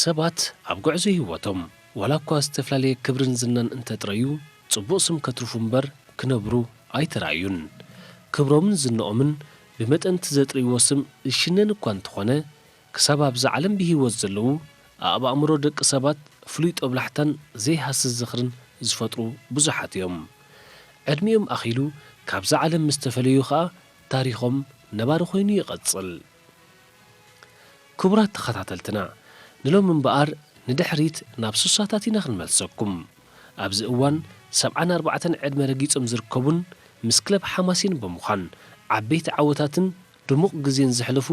ሰባት ኣብ ጉዕዞ ህይወቶም ዋላ እኳ ዝተፈላለየ ክብርን ዝናን እንተጥረዩ፣ ጽቡቕ ስም ከትርፉ እምበር ክነብሩ ኣይተራእዩን። ክብሮምን ዝናኦምን ብመጠን እቲ ዘጥረይዎ ስም ዝሽነን እኳ እንተኾነ፣ ክሳብ ኣብዛ ዓለም ብህይወት ዘለዉ፣ ኣብ ኣእምሮ ደቂ ሰባት ፍሉይ ጦብላሕታን ዘይሃስስ ዝኽርን ዝፈጥሩ ብዙሓት እዮም። ዕድሚኦም ኣኺሉ ካብዛ ዓለም ምስ ተፈለዩ ኸኣ፣ ታሪኾም ነባሪ ኮይኑ ይቐጽል። ክቡራት ተኸታተልትና፣ ንሎሚ እምበኣር ንድሕሪት ናብ ሱሳታት ኢና ክንመልሰኩም። ኣብዚ እዋን ሰብዓን ኣርባዕተን ዕድመ ረጊጾም ዝርከቡን ምስ ክለብ ሓማሴን ብምዃን ዓበይቲ ዓወታትን ድሙቕ ግዜን ዘሕለፉ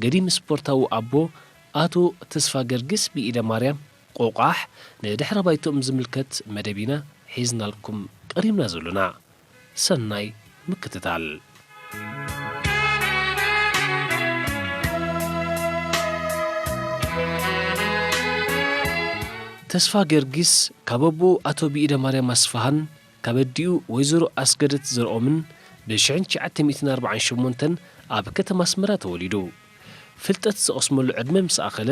ገዲም ስፖርታዊ ኣቦ ኣቶ ተስፋ ገርጊስ ብኢደ ማርያም ቆቋሕ ንድሕረ ባይቶኦም ዝምልከት መደብ ኢና ሒዝናልኩም ቀሪብና ዘሎና። ሰናይ ምክትታል። ተስፋ ገርጊስ ካብ ኣቦኡ ኣቶ ብኢደ ማርያም ኣስፍሃን ካብ ኣዲኡ ወይዘሮ ኣስገደት ዘርኦምን ብሽሕን ትሽዓተ ሚእትን ኣርባዓን ሸሞንተን ኣብ ከተማ ኣስመራ ተወሊዱ። ፍልጠት ዝቐስመሉ ዕድመ ምስ ኣኸለ፣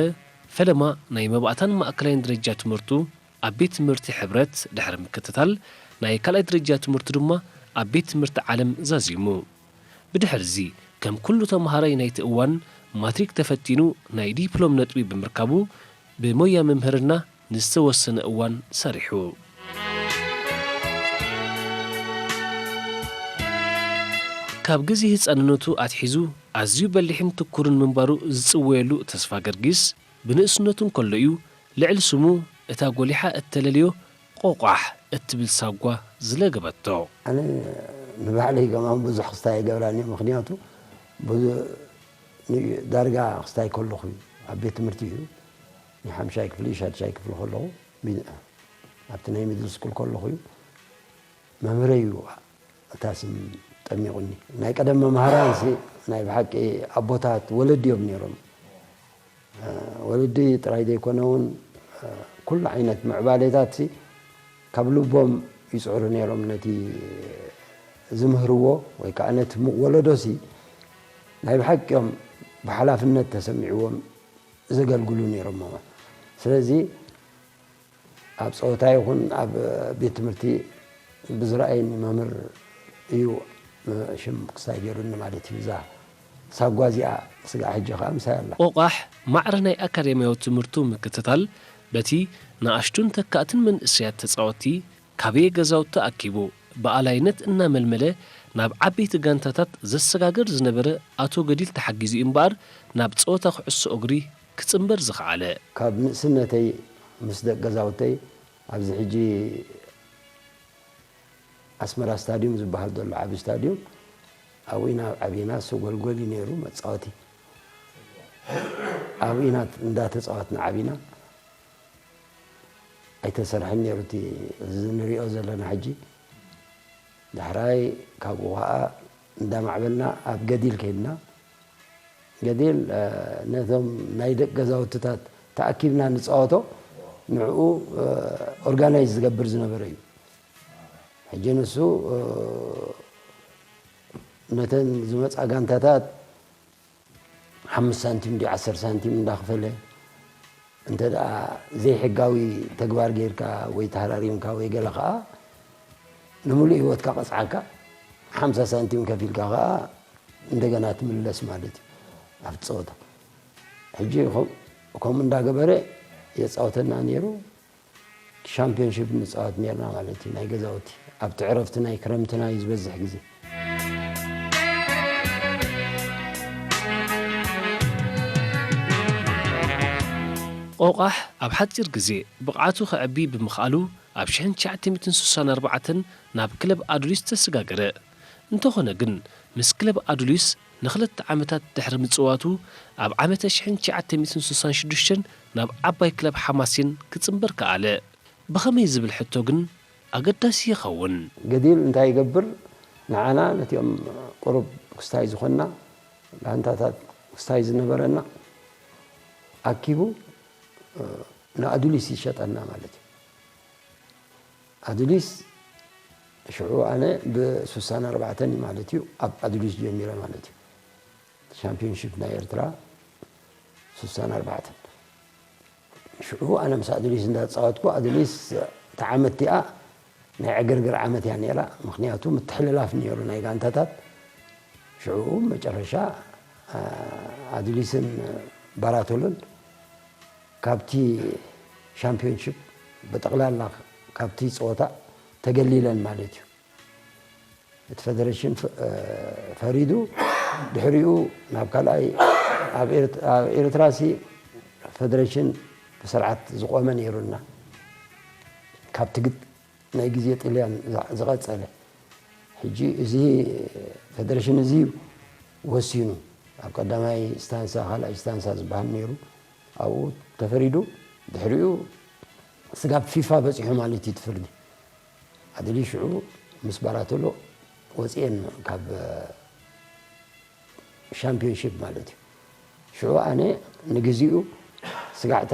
ፈለማ ናይ መባእታን ማእከላይን ደረጃ ትምህርቱ ኣብ ቤት ትምህርቲ ሕብረት ድሕሪ ምክትታል፣ ናይ ካልኣይ ደረጃ ትምህርቱ ድማ ኣብ ቤት ትምህርቲ ዓለም ዛዚሙ። ብድሕርዚ፣ ከም ኩሉ ተመሃራይ ናይቲ እዋን፣ ማትሪክ ተፈቲኑ ናይ ዲፕሎም ነጥቢ ብምርካቡ፣ ብሞያ ምምህርና ንዝተወሰነ እዋን ሰሪሑ። ካብ ግዜ ህጻንነቱ ኣትሒዙ ኣዝዩ በሊሕን ትኩርን ምንባሩ ዝጽወየሉ ተስፋ ገርጊስ፣ ብንእስነቱ እንከሎ እዩ ልዕሊ ስሙ እታ ጎሊሓ እተለልዮ ቆቋሕ እትብል ሳጓ ዝለገበቶ። ኣነ ንባዕለይ ከማን ብዙሕ ክስታይ ኣይገብራን እየ። ምኽንያቱ ብዙ-፣ ን-፣ ዳርጋ ክስታይ ከለኹ እዩ፣ ኣብ ቤት ትምህርቲ እዩ፣ ናይ ሓምሻይ ክፍሊ ሻድሻይ ክፍሊ ከለኹ፣ ሚ-፣ ኣብቲ ናይ ሚድል ስኩል ከለኹ እዩ፣ መምህረይ እዩ እታ ስም ጠሚቑኒ። ናይ ቀደም መምሃራንሲ ናይ ብሓቂ ኣቦታት ወለዲ እዮም ነይሮም። ወለዲ ጥራይ ዘይኮነ እውን፣ ኩሉ ዓይነት ምዕባሌታትሲ ካብ ልቦም ይጽዕሩ ነይሮም። ነቲ ዝምህርዎ ወይ ከዓ ነቲ ሙ-፣ ወለዶሲ ናይ ብሓቂ እዮም ብሓላፍነት ተሰሚዕዎም ዘገልግሉ ነይሮም። ስለዚ ኣብ ጸወታ ይኹን ኣብ ቤት ትምህርቲ ብዝረኣየኒ መምህር እዩ ሽም ክስታይ ገይሩኒ ማለት እዩ። እዛ ሳጓ እዚኣ ስጋዕ ሕጂ ኸኣ ምሳይ ኣላ። ቆቋሕ ማዕረ ናይ ኣካዳሚያዊ ትምህርቱ ምክትታል በቲ ንኣሽቱን ተካእትን መንእሰያት ተጻወትቲ ካበየ ገዛውቲ ኣኪቡ ብኣላይነት እናመልመለ ናብ ዓበይቲ ጋንታታት ዘሰጋግር ዝነበረ ኣቶ ገዲል ተሓጊዙ እዩ እምበኣር ናብ ጸወታ ኩዕሶ እግሪ ክጽንበር ዝኸኣለ። ካብ ንእስነተይ ምስ ደቂ ገዛውተይ ኣብዚ ሕጂ ኣስመራ ስታድዩም ዝበሃል ዘሎ ዓቢ ስታድዩም ኣብኡ ኢና ዓቢና። እሱ ጎልጎል እዩ ነይሩ መጻወቲ። ኣብኡ ኢና እንዳተጻወትና ዓቢና። ኣይተሰርሐን ነይሩ እቲ እዚ ንሪኦ ዘለና ሕጂ። ዳሕራይ ካብኡ ኸዓ እንዳማዕበልና ኣብ ገዲል ከይድና። ገዲል፣ እ፣ ነቶም ናይ ደቂ ገዛውትታት ተኣኪብና ንጻወቶ፣ ንዕኡ፣ እ፣ ኦርጋናይዝ ዝገብር ዝነበረ እዩ። ሕጂ ንሱ፣ እ፣ ነተን ዝመጻ ጋንታታት ሓሙሽተ ሳንቲም ድዩ ዓሰርተ ሳንቲም እንዳኸፈለ፣ እንተ ደኣ ዘይሕጋዊ ተግባር ጌርካ ወይ ተሃራሪምካ ወይ ገለ ኸኣ፣ ንምሉእ ህይወትካ ቀጽዓካ፣ ሓምሳ ሳንቲም ከፊልካ ኸኣ እንደገና ትምለስ ማለት እዩ ኣብቲ ጸወታ። ሕጂ ከም-፣ ከምኡ እንዳገበረ የጻውተና ነይሩ። ሻምፒዮንሺፕ ንጻወት ኔርና ማለት እዩ፣ ናይ ገዛውቲ። ኣብቲ ዕረፍቲ ናይ ክረምትና እዩ ዝበዝሕ ግዜ። ቆቋሕ ኣብ ሓጺር ግዜ ብቕዓቱ ከዕቢ ብምኽኣሉ፣ ኣብ ሽሕን ትሽዓተ ሚእትን ስሳን ኣርባዕተን ናብ ክለብ ኣዱሊስ ተሰጋገረ። እንተኾነ ግን፣ ምስ ክለብ ኣዱሊስ ንኽልተ ዓመታት ድሕሪ ምጽዋቱ፣ ኣብ ዓመተ ሽሕን ትሽዓተ ሚእትን ስሳን ሽዱሽተን ናብ ዓባይ ክለብ ሓማሴን ክጽንበር ከኣለ። ብኸመይ ዝብል ሕቶ ግን ኣገዳሲ ይኸውን። ገዲል እንታይ ይገብር? ንዓና ነቲኦም ቁሩብ ክስታይ ዝኾንና ጋንታታት ክስታይ ዝነበረና ኣኪቡ፣ እ፣ ንኣዱሊስ ይሸጠና ማለት እዩ። ኣዱሊስ ሽዑ ኣነ ብስሳን ኣርባዕተን ማለት እዩ ኣብ ኣዱሊስ ጀሚረ ማለት እዩ። ሻምፒዮንሺፕ ናይ ኤርትራ ስሳን ኣርባዕተን። ሽዑ ኣነ ምስ ኣዱሊስ እንዳተጻወትኩ፣ ኣዱሊስ እታ ዓመት እቲኣ ናይ ዕግርግር ዓመት እያ ነይራ። ምኽንያቱ ምትሕልላፍ ነይሩ ናይ ጋንታታት። ሽዑ መጨረሻ፣ አ፣ ኣዱሊስን ባራቶሎን ካብቲ ሻምፒዮንሺፕ ብጠቕላላ ካብቲ ጸወታ ተገሊለን ማለት እዩ። እቲ ፈደረሽን ፈ-፣ እ፣ ፈሪዱ፣ ድሕሪኡ ናብ ካልኣይ፣ ኣብ ኤርት-፣ ኣብ ኤርትራሲ ፈደረሽን ብስርዓት ዝቖመ ነይሩና። ካብቲ ግድ ናይ ግዜ ጥልያን ዝ-፣ ዝቐጸለ። ሕጂ እዚ ፈደረሽን እዚ እዩ ወሲኑ፣ ኣብ ቀዳማይ ስታንሳ፣ ካልኣይ ስታንሳ ዝበሃል ነይሩ፣ ኣብኡ ተፈሪዱ፣ ድሕሪኡ ስጋብ ፊፋ በጺሑ ማለት እዩ እቲ ፍርዲ። ኣድሊ ሽዑ ምስ ባራቶሎ ወጺኤን ካብ ሻምፒዮንሺፕ ማለት እዩ። ሽዑ ኣነ ንግዚኡ ስጋዕታ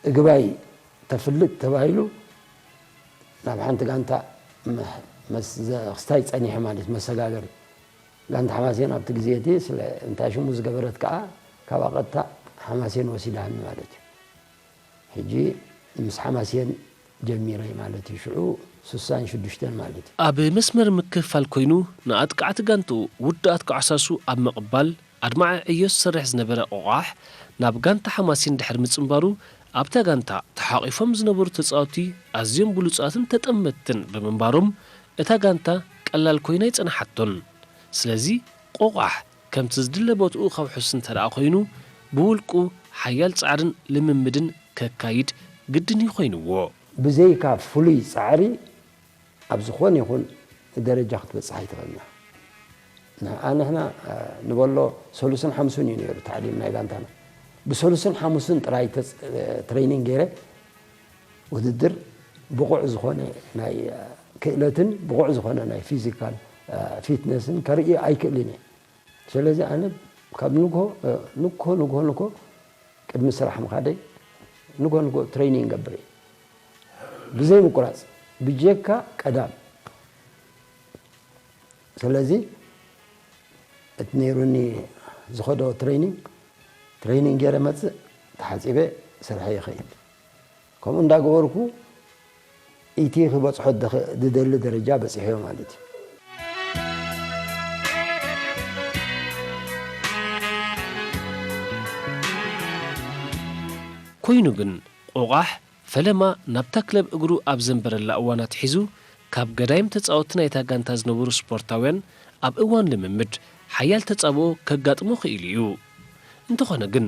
እግባይ ተፍልጥ ተባሂሉ ናብ ሓንቲ ጋንታ መ-፣ መስ-፣ ዘ-፣ ክስታይ ጸኒሐ ማለት መሰጋገሪ። ጋንታ ሓማሴን ኣብቲ ግዜ እቲ ስለ እንታይ ሽሙ ዝገበረት ከኣ ካብኣ ቀጥታ ሓማሴን ወሲዳኒ ማለት እዩ። ሕጂ ምስ ሓማሴን ጀሚረ ማለት እዩ። ሽዑ ስሳን ሽዱሽተን ማለት እዩ። ኣብ መስመር ምክፍፋል ኮይኑ ንኣጥቃዕቲ ጋንትኡ ውዱኣት ክዓሳሱ ኣብ ምቕባል ኣድማዒ ዕዮ ዝሰርሕ ዝነበረ ቆቋሕ፣ ናብ ጋንታ ሓማሴን ድሕሪ ምጽንባሩ ኣብታ ጋንታ ተሓቒፎም ዝነበሩ ተጻወትቲ ኣዝዮም ብሉጻትን ተጠመትትን ብምንባሮም እታ ጋንታ ቀላል ኮይና ኣይጸንሓቶን። ስለዚ ቆቋሕ ከምቲ ዝድለ ቦትኡ ከውሕስ እንተ ደኣ ኮይኑ፣ ብውልቁ ሓያል ጻዕርን ልምምድን ከካይድ ግድን እዩ ኮይንዎ። ብዘይካ ፍሉይ ጻዕሪ ኣብ ዝኾነ ይኹን ደረጃ ክትበጽሕ ኣይትኽእልን ኢኻ። ንሕና፣ ንሕና፣ እ፣ ንበሎ ሰሉስን ሓሙስን እዩ ነይሩ ታዕሊም ናይ ጋንታና። ብሰሉስን ሓሙስን ጥራይ ተጽ-፣ እ፣ ትሬኒንግ ገይረ ውድድር ብቑዕ ዝኾነ ናይ፣ እ፣ ክእለትን ብቑዕ ዝኾነ ናይ ፊዚካል፣ እ፣ ፊትነስን ከርኢ ኣይክእልን እየ። ስለዚ ኣነ ካብ ንግሆ፣ እ፣ ንግሆ፣ ንግሆ፣ ንግሆ ቅድሚ ስራሕ ምኻደይ ንግሆ፣ ንግሆ ትሬኒንግ ገብር እየ። ብዘይ ምቁራጽ፣ ብጀካ ቀዳም። ስለዚ እቲ ነይሩኒ ዝኸዶ ትሬኒንግ፣ ትሬኒንግ ገይረ መጽእ፣ ተሓጺበ ስርሐይ ይኸይድ። ከምኡ እንዳገበርኩ፣ እቲ ክበጽሖ ድኽ-፣ ዝደሊ ደረጃ በጺሐዮ ማለት እዩ። ኮይኑ ግን፣ ቆቋሕ ፈለማ ናብታ ክለብ እግሩ ኣብ ዘንበረላ እዋን ኣትሒዙ፣ ካብ ገዳይም ተጻወትቲ ናይታ ጋንታ ዝነበሩ ስፖርታውያን ኣብ እዋን ልምምድ ሓያል ተጻብኦ ከጋጥሞ ክኢሉ እዩ። እንተኾነ ግን፣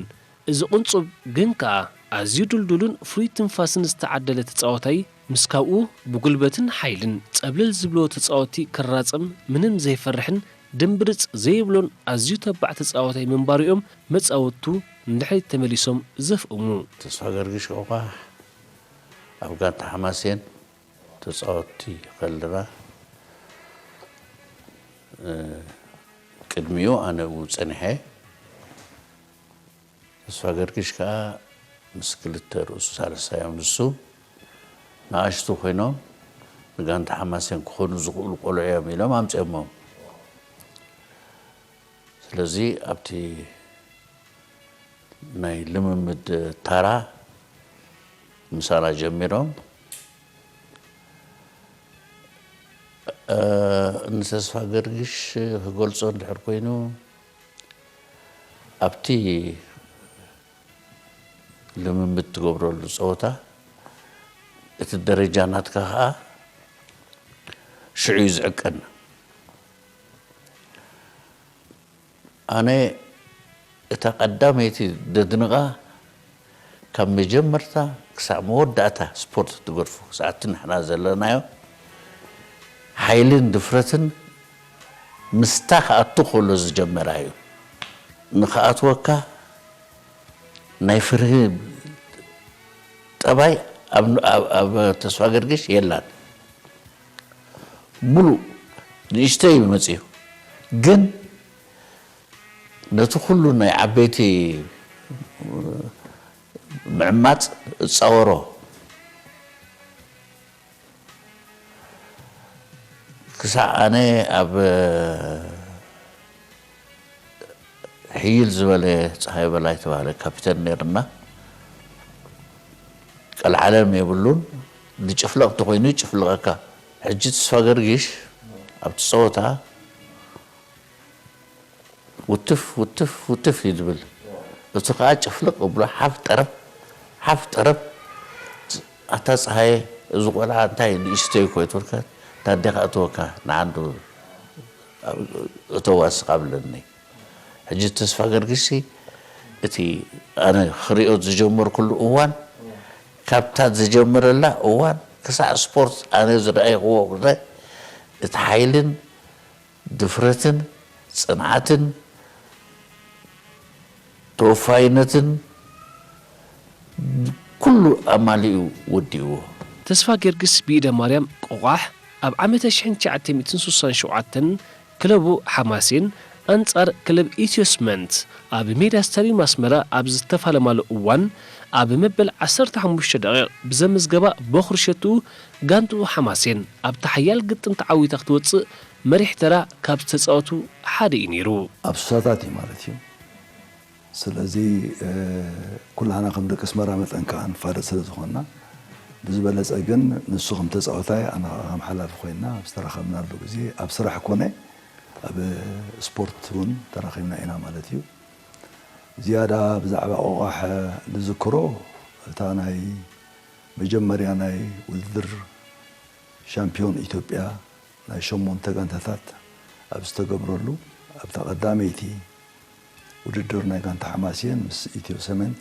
እዚ ቅንጹብ ግን ከኣ ኣዝዩ ድልዱልን ፍሉይ ትንፋስን ዝተዓደለ ተጻዋታይ፣ ምስ ካብኡ ብጉልበትን ሓይልን ጸብለል ዝብልዎ ተጻወትቲ ክራጸም ምንም ዘይፈርሕን ድምብርጽ ዘይብሎን ኣዝዩ ተባዕ ተጻዋታይ ምንባሩ እዮም መጻወትቱ ንድሕሪት ተመሊሶም ዘፍእሙ። ተስፋ ገርግሽ ቆቋሕ ኣብ ጋንታ ሓማሴን ተጻወትቲ ከለና፣ እ፣ ቅድሚኡ ኣነ ኣብኡ ጸኒሐ። ተስፋ ገርግሽ ከኣ ምስ ክልተ ርእሱ ሳልሳዮም ንሱ ንኣሽቱ ኮይኖም ንጋንታ ሓማሴን ክኾኑ ዝኽእሉ ቆልዑ እዮም ኢሎም ኣምጺኦሞም። ስለዚ ኣብቲ ናይ ልምምድ ታራ ምሳና ጀሚሮም፣ እ፣ ንተስፋ ገርግሽ ክገልጾ እንድሕር ኮይኑ፣ ኣብቲ ልምምድ ትገብረሉ ጸወታ፣ እቲ ደረጃ ናትካ ከኣ ሽዑ እዩ ዝዕቀን። ኣነ እታ ቀዳመይቲ ደድንቓ፣ ካብ መጀመርታ ክሳዕ መወዳእታ ስፖርት ትገድፎ፣ ክሳዕ እቲ ንሕና ዘለናዮ፣ ሓይልን ድፍረትን ምስታ ክኣቱ ከሎ ዝጀመራ እዩ። ንኽኣትወካ ናይ ፍርሂ ጠባይ ኣብ፣ ኣብ፣ ኣብ ተስፋ ገርግሽ የላን። ሙሉእ ንእሽተይ እዩ መጺኡ። ግን ነቲ ኩሉ ናይ ዓበይቲ ምዕማጽ እጻወሮ። ክሳዕ ኣነ ኣብ ሕይል ዝበለ ጸሃየ በላይ ተባህለ ካፒተን ነይርና። ቀልዓለም የብሉን። ዝጭፍለቕ እንተኾይኑ ይጭፍልቐካ። ሕጂ ተስፋ ገርጊሽ ኣብቲ ጸወታ ውትፍ ውትፍ ውትፍ እዩ ዝብል። እቲ ከኣ ጭፍልቕ ብሎ ሓፍ ጠረፍ ሓፍ ጠረፍ። ኣታ ጸሃየ፣ እዚ ቆልዓ እንታይ ንእሽተይ እኮ እዩ ትብልካ፣ እንታ ኣዴኻ እተወካ ንዓንዱ እተዋ እስኻ ብለኒ። ሕጂ ተስፋ ገርግስሲ እቲ ኣነ ክሪኦ ዝጀመርኩሉ እዋን፣ ካብታ ዝጀመረላ እዋን ክሳዕ ስፖርት ኣነ ዝረኣይክዎ ጉዳይ፣ እቲ ሓይልን ድፍረትን ጽንዓትን ተወፋይነትን ኩሉ ኣማሊኡ ወዲእዎ። ተስፋ ጊዮርጊስ ብኢደ ማርያም ቆቋሕ ኣብ ዓመተ ሽሕን ትሽዓተ ሚእትን ስሳን ሸውዓተን ክለቡ ሓማሴን ኣንጻር ክለብ ኢትዮ ስመንት ኣብ ሜዳ ስታድዩም ኣስመራ ኣብ ዝተፋለማሉ እዋን፣ ኣብ መበል ዓሰርተ ሓሙሽተ ደቂቕ ብዘመዝገባ ቦኽሪ ሸትኡ፣ ጋንትኡ ሓማሴን ኣብታ ሓያል ግጥም ተዓዊታ ክትወጽእ መሪሕ ተራ ካብ ዝተጻወቱ ሓደ እዩ ነይሩ። ኣብ ሱሳታት እዩ ማለት እዩ። ስለዚ፣ እ፣ ኩላህና ከም ደቂ ኣስመራ መጠን ከኣ ንፋለጥ ስለ ዝኾንና፣ ብዝበለጸ ግን ንሱ ከም ተጻዋታይ፣ ኣነ ከኣ ከም ሓላፊ ኮይንና ኣብ ዝተራኸብናሉ ግዜ፣ ኣብ ስራሕ ኮነ ኣብ ስፖርት እውን ተራኺብና ኢና ማለት እዩ። ዝያዳ ብዛዕባ ቆቋሕ ዝዝክሮ፣ እታ ናይ መጀመርያ ናይ ውድድር ሻምፒዮን ኢትዮጵያ ናይ ሸሞንተ ጋንታታት ኣብ ዝተገብረሉ፣ ኣብታ ቀዳመይቲ ውድድር ናይ ጋንታ ሓማሴን ምስ ኢትዮ ሰመንት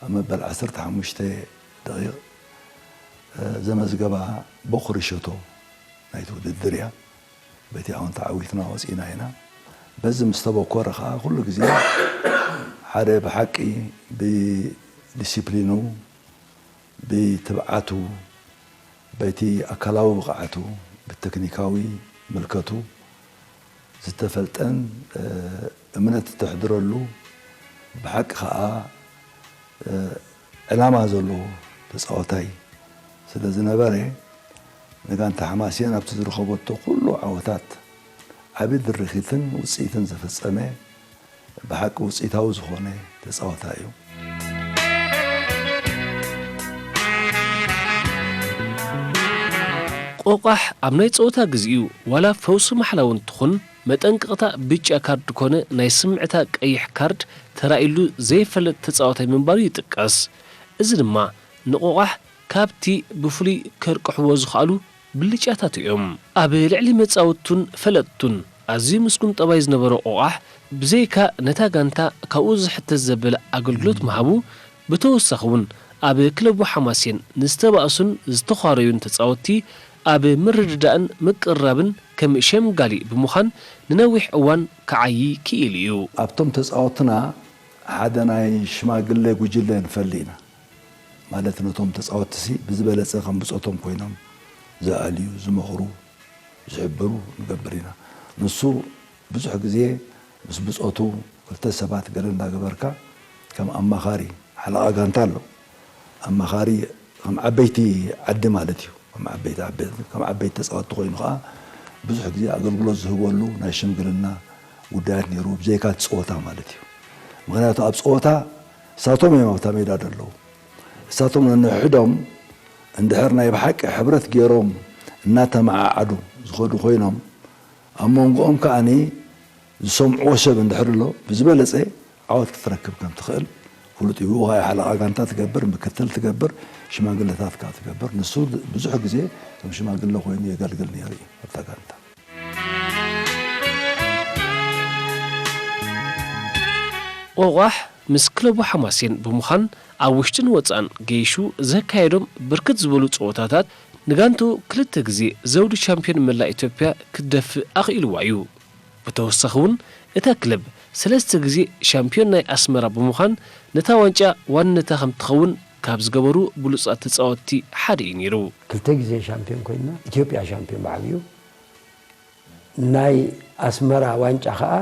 ኣብ መበል ዓሰርተ ሓሙሽተ ደቂቕ፣ እ፣ ዘመዝገባ ቦኽሪ ሸቶ ናይቲ ውድድር እያ። በቲ ኣውን ተዓዊትና ወፂና ኢና። በዚ ምስ ተበኮረ ከዓ ኩሉ ግዜ ሓደ ብሓቂ ብዲሲፕሊኑ፣ ብትብዓቱ፣ በቲ ኣካላዊ ብቕዓቱ፣ ብቴክኒካዊ ምልከቱ ዝተፈልጠን፣ እ፣ እምነት እተሕድረሉ፣ ብሓቂ ኸኣ፣ እ፣ ዕላማ ዘለዎ ተጻዋታይ ስለ ዝነበረ፣ ንጋንታ ሓማሴን ኣብቲ ዝረኸበቶ ኩሉ ዓወታት ዓቢ ድርኺትን ውጽኢትን ዘፈጸመ፣ ብሓቂ ውጽኢታዊ ዝኾነ ተጻዋታይ እዩ። ቆቋሕ ኣብ ናይ ጸወታ ግዜኡ ዋላ ፈውሲ ማሕላ እውን ትኹን፣ መጠንቀቕታ ብጫ ካርድ ኮነ ናይ ስምዕታ ቀይሕ ካርድ ተራእዩሉ ዘይፈልጥ ተጻዋታይ ምንባሩ ይጥቀስ። እዚ ድማ ንቆቋሕ ካብቲ ብፍሉይ ከርቅሕዎ ዝኸኣሉ ብልጫታት እዮም። ኣብ ልዕሊ መጻወትቱን ፈለጥቱን ኣዝዩ ምስጉን ጠባይ ዝነበሮ ቆቋሕ፣ ብዘይካ ነታ ጋንታ ካብኡ ዝሕተት ዘበለ ኣገልግሎት ምሃቡ፣ ብተወሳኺ እውን ኣብ ክለቡ ሓማሴን ንዝተባእሱን ዝተዃረዩን ተጻወትቲ ኣብ ምርድዳእን ምቅርራብን ከም ሸምጋሊ ብምዃን ንነዊሕ እዋን ክዓዪ ክኢሉ እዩ። ኣብቶም ተጻወትና ሓደ ናይ ሽማግለ ጉጅለ ንፈሊ ኢና። ማለት ነቶም ተጻወትሲ ብዝበለጸ ከም ብጾቶም ኮይኖም ዝኣልዩ፣ ዝመኽሩ፣ ዝሕብሩ ንገብር ኢና። ንሱ ብዙሕ ግዜ ምስ ብጾቱ ክልተ ሰባት ገለ እንዳገበርካ ከም ኣማኻሪ፣ ሓለቓ ጋንታ ኣሎ። ኣማኻሪ ከም ዓበይቲ ዓዲ ማለት እዩ። ከም ዓበይቲ፣ ዓበይቲ፣ ከም ዓበይቲ ተጻወትቲ ኮይኑ ከኣ ብዙሕ ግዜ ኣገልግሎት ዝህበሉ ናይ ሽምግልና ጉዳያት ነይሩ፣ ብዘይካ እቲ ጸወታ ማለት እዩ። ምኽንያቱ ኣብ ጸወታ እሳቶም እዮም ኣብታ ሜዳ ዘለዉ። እሳቶም ነንሕዶም እንድሕር ናይ ብሓቂ ሕብረት ገይሮም እናተመዓዓዱ ዝኸዱ ኮይኖም፣ ኣብ መንጎኦም ከኣኒ ዝሰምዕዎ ሰብ እንድሕር ኣሎ፣ ብዝበለጸ ዓወት ክትረክብ ከም ትኽእል ፍሉጥ እዩ። ብኡ ኸኣ ሓለቓ ጋንታ ትገብር፣ ምክትል ትገብር፣ ሽማግለታት ከኣ ትገብር። ንሱ ብዙሕ ግዜ ከም ሽማግለ ኮይኑ የገልግል ነይሩ እዩ ኣብታ ጋንታ። ቆቋሕ ምስ ክለቡ ሓማሴን ብምዃን ኣብ ውሽጥን ወጻእን ገይሹ ዘካየዶም ብርክት ዝበሉ ጸወታታት ንጋንትኡ ክልተ ግዜ ዘውዲ ቻምፒዮን መላእ ኢትዮጵያ ክትደፍእ ኣኽኢልዋ እዩ። ብተወሳኺ እውን እታ ክለብ ሰለስተ ግዜ ሻምፒዮን ናይ ኣስመራ ብምዃን ነታ ዋንጫ ዋንነታ ከም ትኸውን ካብ ዝገበሩ ብሉጻት ተጻወትቲ ሓደ እዩ ነይሩ። ክልተ ግዜ ሻምፒዮን ኮይና፣ ኢትዮጵያ ሻምፒዮን ብዓብዩ። ናይ ኣስመራ ዋንጫ ኸኣ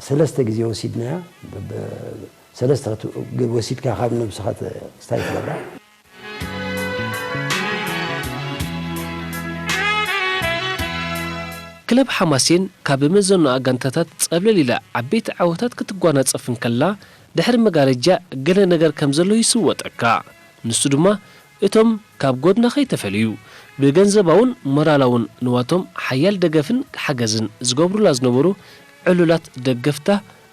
ሰለስተ ግዜ ወሲድናያ። ብ-፣ ብ-፣ ሰለስተ ክት-፣ ወሲድካ ካብ ነብስኻ ተ-፣ ክስታይ ትገብራ። ክለብ ሓማሴን ካብ መዘኖኣ ጋንታታት ጸብለል ኢላ ዓበይቲ ዓወታት ክትጓናጸፍ እንከላ፣ ድሕሪ መጋረጃ ገለ ነገር ከም ዘሎ ይስወጠካ። ንሱ ድማ እቶም ካብ ጎድና ከይተፈልዩ ብገንዘባውን ሞራላውን ንዋቶም ሓያል ደገፍን ሓገዝን ዝገብሩላ ዝነበሩ ዕሉላት ደገፍታ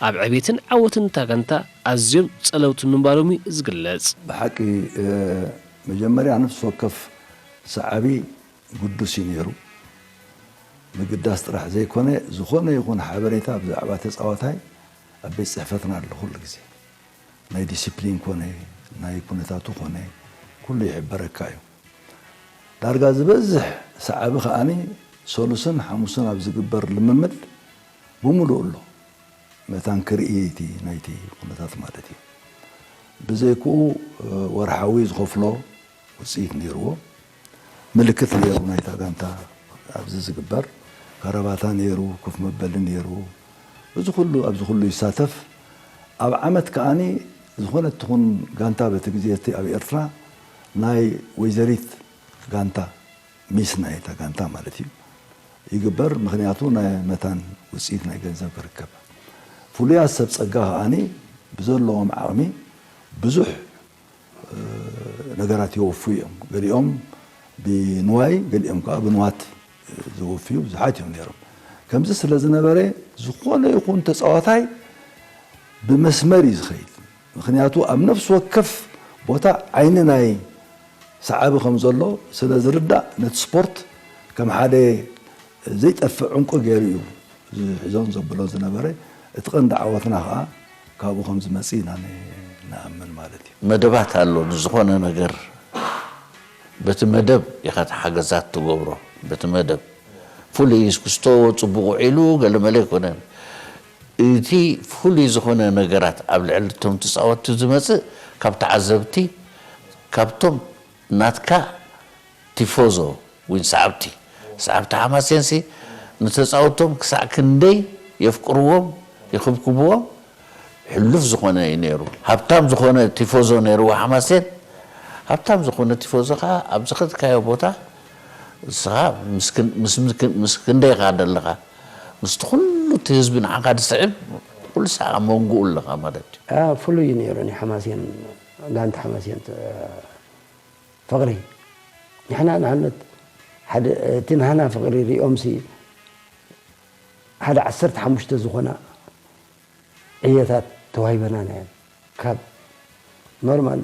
ኣብ ዕቤትን ዓወትን እታ ጋንታ ኣዝዮም ጸለውቲ ምንባሮም እዩ ዝግለጽ። ብሓቂ መጀመርያ ነፍሲ ወከፍ ሰዓቢ ግዱስ እዩ ነይሩ። ምግዳስ ጥራሕ ዘይኮነ ዝኾነ ይኹን ሓበሬታ ብዛዕባ ተፃዋታይ ኣብ ቤት ፅሕፈትና ኣሎ ኩሉ ግዜ። ናይ ዲሲፕሊን ኮነ ናይ ኩነታቱ ኮነ ኩሉ ይሕበረካ እዩ። ዳርጋ ዝበዝሕ ሰዓቢ ከዓኒ ሰሉስን ሓሙስን ኣብ ዝግበር ልምምድ ብምሉእ ኣሎ መታን ክርኢ እቲ ናይቲ ኩነታት ማለት እዩ። ብዘይክኡ ወርሓዊ ዝኸፍሎ ውፅኢት ነይርዎ። ምልክት ነይሩ ናይታ ጋንታ ኣብዚ ዝግበር ከረባታ ነይሩ፣ ኮፍ መበሊ ነይሩ። እዚ ኩሉ ኣብዚ ኩሉ ይሳተፍ። ኣብ ዓመት ከዓኒ ዝኾነት ትኹን ጋንታ በቲ ግዜ እቲ ኣብ ኤርትራ ናይ ወይዘሪት ጋንታ ሚስ ናይታ ጋንታ ማለት እዩ ይግበር። ምክንያቱ ናይ መታን ውፅኢት ናይ ገንዘብ ክርከብ ፍሉያት ሰብ ፀጋ ከዓኒ ብዘለዎም ዓቕሚ ብዙሕ ነገራት የወፍዩ እዮም። ገሊኦም ብንዋይ ገሊኦም ከዓ ብንዋት ዝወፍዩ ብዙሓት እዮም ነይሮም። ከምዚ ስለ ዝነበረ ዝኾነ ይኹን ተፃዋታይ ብመስመር እዩ ዝኸይድ። ምክንያቱ ኣብ ነፍሲ ወከፍ ቦታ ዓይኒ ናይ ሰዓቢ ከም ዘሎ ስለ ዝርዳእ ነቲ ስፖርት ከም ሓደ ዘይጠፍእ ዕንቁ ገይሩ እዩ ዝሕዞን ዘብሎ ዝነበረ። እቲ ቀንዲ ዓወትና ከዓ ካብኡ ከም ዝመፅእ ኢና ንኣምን ማለት እዩ። መደባት ኣሎ ንዝኾነ ነገር በቲ መደብ ኢኻ ሓገዛት ትገብሮ በቲ መደብ ፍሉይ ክስቶ ፅቡቕ ውዒሉ ገለመለ ኣይኮነን። እቲ ፍሉይ ዝኾነ ነገራት ኣብ ልዕሊ እቶም ተፃወትቲ ዝመፅእ ካብ ተዓዘብቲ ካብቶም ናትካ ቲፎዞ ወይ ሰዓብቲ ሰዓብቲ ሓማሴንሲ ንተፃወቶም ክሳዕ ክንደይ የፍቅርዎም ይኽብክብዎም ሕሉፍ ዝኾነ እዩ ነይሩ። ሃብታም ዝኾነ ቲፎዞ ነይርዎ ሓማሴን። ሃብታም ዝኾነ ቲፎዞ ከዓ ኣብ ዝኸድካዮ ቦታ ንስኻ ምስ ክንደይ ኢኻ ዘለኻ ምስቲ ኩሉ እቲ ህዝቢ ንዓኻ ዝስዕብ ኩሉ ሰዓት ኣብ መንጎኡ ኣለኻ ማለት እዩ። ፍሉይ እዩ ነይሩ ናይ ሓማሴን ጋንታ ሓማሴን ፍቕሪ ንሕና ንኣብነት እቲ ናህና ፍቕሪ ሪኦምሲ ሓደ ዓሰርተ ሓሙሽተ ዝኾና ዕየታት ተዋሂበናና እየን። ካብ ኖርማል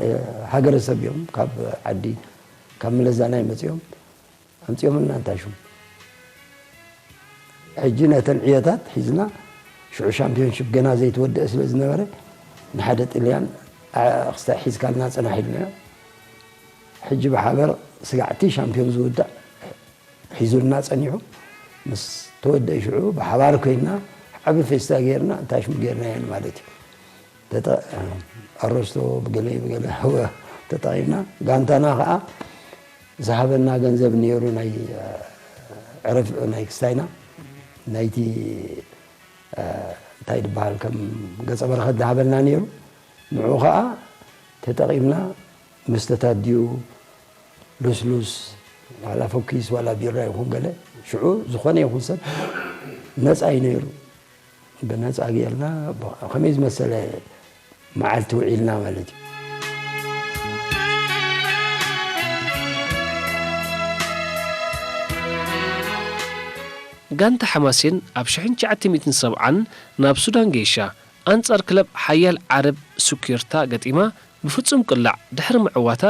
ሃገረሰብ እዮም ካብ ዓዲ ካብ መለዛናይ መፂኦም ኣምፂኦምልና እንታይ ሽሙ ሕጂ ነተን ዕየታት ሒዝና ሽዑ ሻምፒዮንሽፕ ገና ዘይተወደአ ስለ ዝነበረ ንሓደ ጥልያን ክስታይ ሒዝካልና ፅናሕ ኢልናዮ። ሕጂ ብሓበር ስጋዕቲ ሻምፒዮን ዝውዳእ ሒዙልና ጸኒሑ ምስ ተወደአ ሽዑ ብሓባር ኮይንና ዓቢ ፌስታ ጌርና እንታይ ሽሙ ጌርናየን ማለት እዩ ተጠ ኣረስቶ ብገለ ብገለ ተጠቒምና ጋንታና ከዓ ዝሃበና ገንዘብ ነይሩ ናይ ዕረፍ ናይ ክስታይና ናይቲ እንታይ ዝበሃል ከም ገጸ በረኸት ዝሃበልና ነይሩ ንዑ ከዓ ተጠቒምና መስተታት ድዩ ልስሉስ ዋላ ፈኪስ ዋላ ቢራ ይኹን ገለ ሽዑ ዝኾነ ይኹን ሰብ ነፃ እዩ ነይሩ። ብነፃ ጌርና ከመይ ዝመሰለ መዓልቲ ውዒልና ማለት እዩ። ጋንታ ሓማሴን ኣብ ሽሕን ትሽዓተ ሚእትን ሰብዓን ናብ ሱዳን ገይሻ ኣንጻር ክለብ ሓያል ዓረብ ሱኪርታ ገጢማ ብፍጹም ቅላዕ ድሕሪ ምዕዋታ፣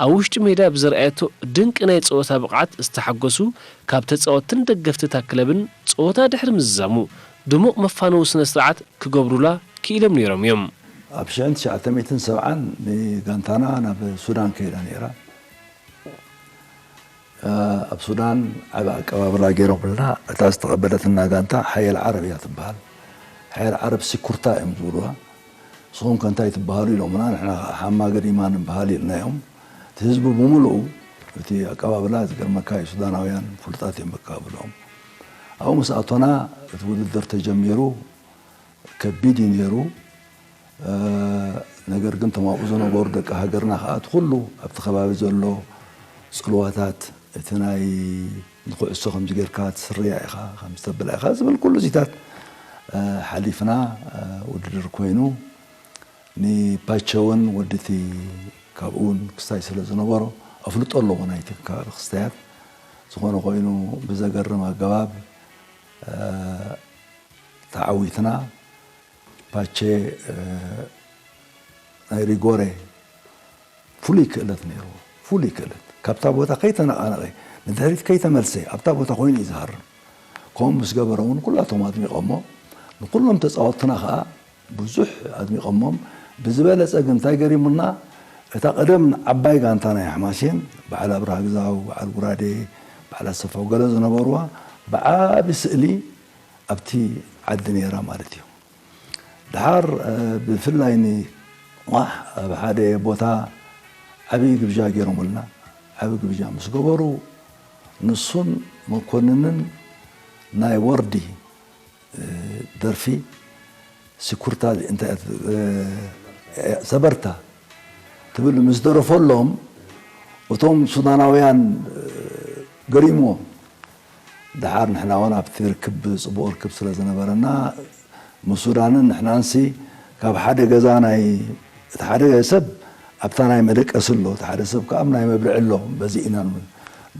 ኣብ ውሽጢ ሜዳ ብዘርኣየቶ ድንቂ ናይ ጸወታ ብቕዓት ዝተሓጎሱ ካብ ተጻወትትን ደገፍቲ እታ ክለብን ጸወታ ድሕሪ ምዝዛሙ፣ ድሙቕ መፋነዊ ስነ-ስርዓት ክገብሩላ ክኢሎም ነይሮም እዮም። ኣብ ሽሕን ትሽዓተ ሚእትን ሰብዓን ንጋንታና ናብ ሱዳን ከይዳ ነይራ። ኣብ ሱዳን ዓቢ ኣቀባብላ ገይሮምልና። እታ ዝተቐበለትና ጋንታ ሓየል ዓረብ እያ ትበሃል። ሓየል ዓረብ ሲኩርታ እዮም ዝብልዋ። ንስኹም ከ እንታይ ትበሃሉ ኢሎምና። ንሕና ከዓ ሓማ ገዲማ ንበሃል ኢልናዮም። እቲ ህዝቢ ብምሉኡ እቲ ኣቀባብላ ዝገርመካ እዩ። ሱዳናውያን ፍሉጣት እዮም ኣቀባብልኦም። ኣብኡ ምስ ኣቶና እቲ ውድድር ተጀሚሩ። ከቢድ እዩ ነይሩ። ነገር ግን እቶም ኣብኡ ዝነበሩ ደቂ ሃገርና ከዓ እቲ ኩሉ ኣብቲ ከባቢ ዘሎ ፅልዋታት እቲ ናይ ንኩዕሶ ከምዚ ጌርካ ትስርያ ኢኻ ከምዚ ተብላ ኢኻ ዝብል ኩሉ እዚታት ሓሊፍና ውድድር ኮይኑ ንፓቸውን ወድቲ ካብኡ እውን ክስታይ ስለ ዝነበሮ ኣፍልጦ ኣለዎ ናይቲ ከባቢ ክስተያት። ዝኾነ ኮይኑ ብዘገርም ኣገባብ፣ እ፣ ተዓዊትና ፓቼ፣ እ፣ ናይ ሪጎሬ ፍሉይ ክእለት ነይርዎ። ፍሉይ ክእለት። ካብታ ቦታ ከይተነቓነቐ፣ ንድሕሪት ከይተመልሰ፣ ኣብታ ቦታ ኮይኑ እዩ ዝሃርም። ከምኡ ምስ ገበረ እውን ኩላቶም ኣድሚቖሞ። ንኩሎም ተጻወትትና ከኣ ብዙሕ ኣድሚቐሞም። ብዝበለጸ ግን እንታይ ገሪሙና፣ እታ ቀደም ዓባይ ጋንታ ናይ ሓማሴን፣ በዓል ኣብርሃ ግዛው፣ በዓል ጉራዴ፣ በዓል ኣሰፋው ገለ ዝነበርዋ፣ ብዓቢ ስእሊ ኣብቲ ዓዲ ነይራ ማለት እዩ። ደሓር፣ እ፣ ብፍላይ ንዋሕ ኣብ ሓደ ቦታ ዓቢ ግብዣ ገይሮምልና። ዓቢ ግብዣ ምስ ገበሩ፣ ንሱን መኮንንን ናይ ወርዲ፣ እ፣ ደርፊ ስኩርታ እንታይ እያ፣ እ፣ ሰበርታ ትብል ምስ ደረፈሎም፣ እቶም ሱዳናውያን፣ እ፣ ገሪምዎም። ደሓር ንሕና እውን ኣብቲ ርክብ ጽቡቕ ርክብ ስለ ዝነበረና፣ ምስ ሱዳንን ንሕናንሲ ካብ ሓደ ገዛ ናይ፣ እቲ ሓደ ሰብ ኣብታ ናይ መደቀሲ ኣሎ፣ እቲ ሓደ ሰብ ከኣ ኣብ ናይ መብልዒ ኣሎ፣ በዚ ኢና